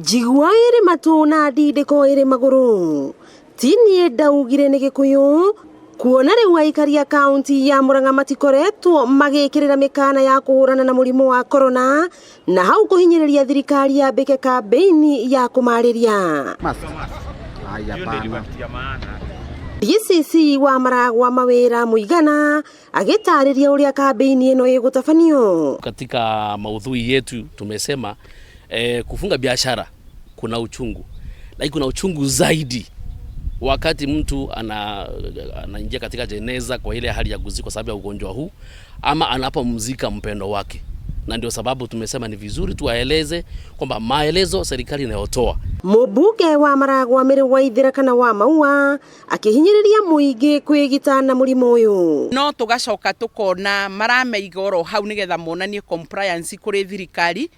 Njigua ĩrĩ matũ na ndindĩko ĩrĩ magũrũ. Ti niĩ ndaugire nĩ Gĩkũyũ, kuona rĩu aikari a kaunti ya Murang'a matikoretwo magĩkĩrĩra mĩkana ya kũhũrana na mũrimũ wa corona na hau kũhinyĩrĩria thirikari yambĩke kambĩini ya kũmarĩria. DCC wa Maragwa Mawĩra Mũigana agĩtarĩria ũrĩa kambĩini ĩno ĩgũtabanio. Katika maudhui yetu tumesema kufunga biashara kuna uchungu, lakini kuna uchungu zaidi wakati mtu anaingia katika jeneza kwa ile hali ya kuzikwa kwa sababu ya ugonjwa huu ama anapomzika mpendo wake, na ndio sababu tumesema ni vizuri tuwaeleze kwamba maelezo serikali inayotoa. Mũmbunge wa Maragwa Mary Waithera kana wa Maua akĩhinyĩrĩria mũingĩ kwĩgita na mũrimũ ũyũ. No tugacoka tukona marameiga oro hau nigetha monanie compliance kuri thirikari,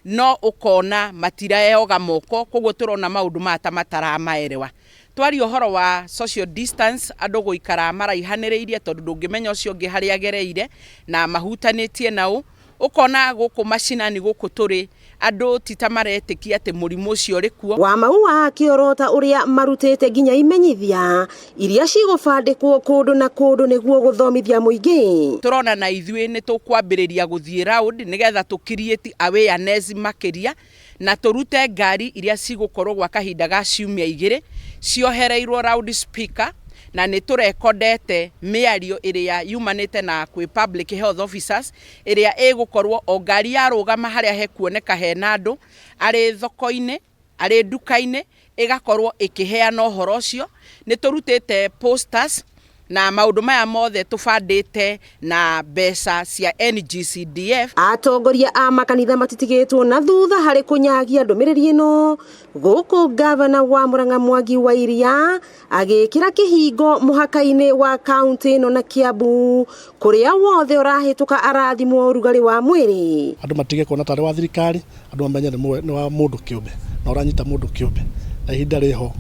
no ukona matiraeoga moko, koguo turona maundu maya ta mataramaerewa. Twaria ũhoro wa social distance, andũ gũikara maraihanĩrĩirie tondũ ndũngĩmenya ũcio ũngĩ harĩa agereire na mahutanĩtie nao. Ũkona gũkũ macinani gũkũ tũrĩ andũ ti ta maretĩkia atĩ mũrimũ ũcio ũrĩ kuo. Wa Maua akĩorota ũrĩa marutĩte nginya imenyithia iria cigũbandĩkwo kũndũ na kũndũ nĩguo gũthomithia mũingĩ. Tũrona na ithuĩ nĩ tũkwambĩrĩria gũthiĩ round nĩgetha tũ create awareness makĩria na tũrute ngari iria cigũkorwo gwa kahinda ga ciumia igĩrĩ ciohereirwo round speaker, na nĩ tũrekondete mĩario ĩrĩa yumanĩte na kwĩ public health officers ĩrĩa ĩgũkorwo o ngari yarũgama harĩa hekuoneka hena andũ arĩ thoko-inĩ arĩ nduka-inĩ ĩgakorwo ĩkĩheana ũhoro ũcio. Nĩ tũrutĩte posters na maũndũ maya mothe tũbandĩte na mbeca cia NGCDF. Atongoria a makanitha matitigĩtwo na thutha harĩ kũnyagia ndũmĩrĩri ĩno, gũkũ gavana wa Murang'a Mwangi wa Iria agĩkĩra kĩhingo mũhaka-inĩ wa kaunti ĩno na Kiambu kũrĩa wothe ũrahĩtũka arathimwo ũrugarĩ wa mwĩrĩ. Andũ matige kuona tarĩ wa thirikari, andũ mamenye nĩ wa mũndũ kĩũmbe na ũranyita mũndũ kĩũmbe, na ihinda rĩho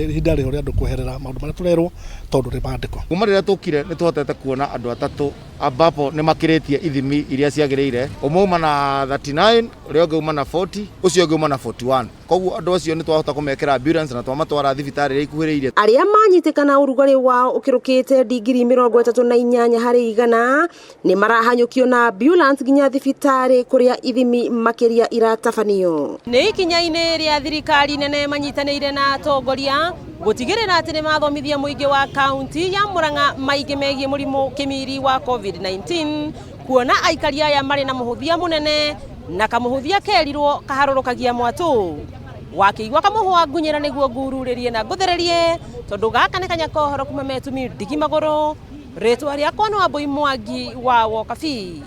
ihinda rĩho rĩa andũ kweherera maũndũ marĩa tũrerwo tondũ nĩ mandĩko. Kuma rĩrĩa tũkire nĩ tũhotete kuona andũ atatũ ambapo nĩ makĩrĩtie ithimi iria ciagĩrĩire. Ũmwe uma na 39, ũrĩa ũngĩ uma na 40, ũcio ũngĩ uma na 41. Koguo andũ acio nĩ twahota kũmekĩra ambulance na twamatwara thibitarĩ ĩrĩa ikuhĩrĩirie. Arĩa manyitĩkana ũrugarĩ wao ũkĩrũkĩte ndigiri 38 harĩ igana nĩ marahanyũkio na ambulance nginya thibitarĩ kũrĩa ithimi makĩria iratabanio. Nĩ ikinya-inĩ rĩa thirikari nene manyitanĩire na atongoria gũtigĩrĩra atĩ nĩ mathomithia mũingĩ wa kaunti ya Murang'a maingĩ megiĩ mũrimũ kĩmiri wa COVID-19, kuona aikari aya marĩ na mũhũthia mũnene na kamũhũthia kerirwo kaharũrũkagia mwatũ. Wakĩigua kamũhwa ngunyĩra nĩguo ngururĩrie na ngũthererie, tondũ gaka nĩ kanya kohoro kuma metumi ndigi magũrũ. Rĩtwa rĩakwa nĩ Wambui Mwangi wa Wokabi.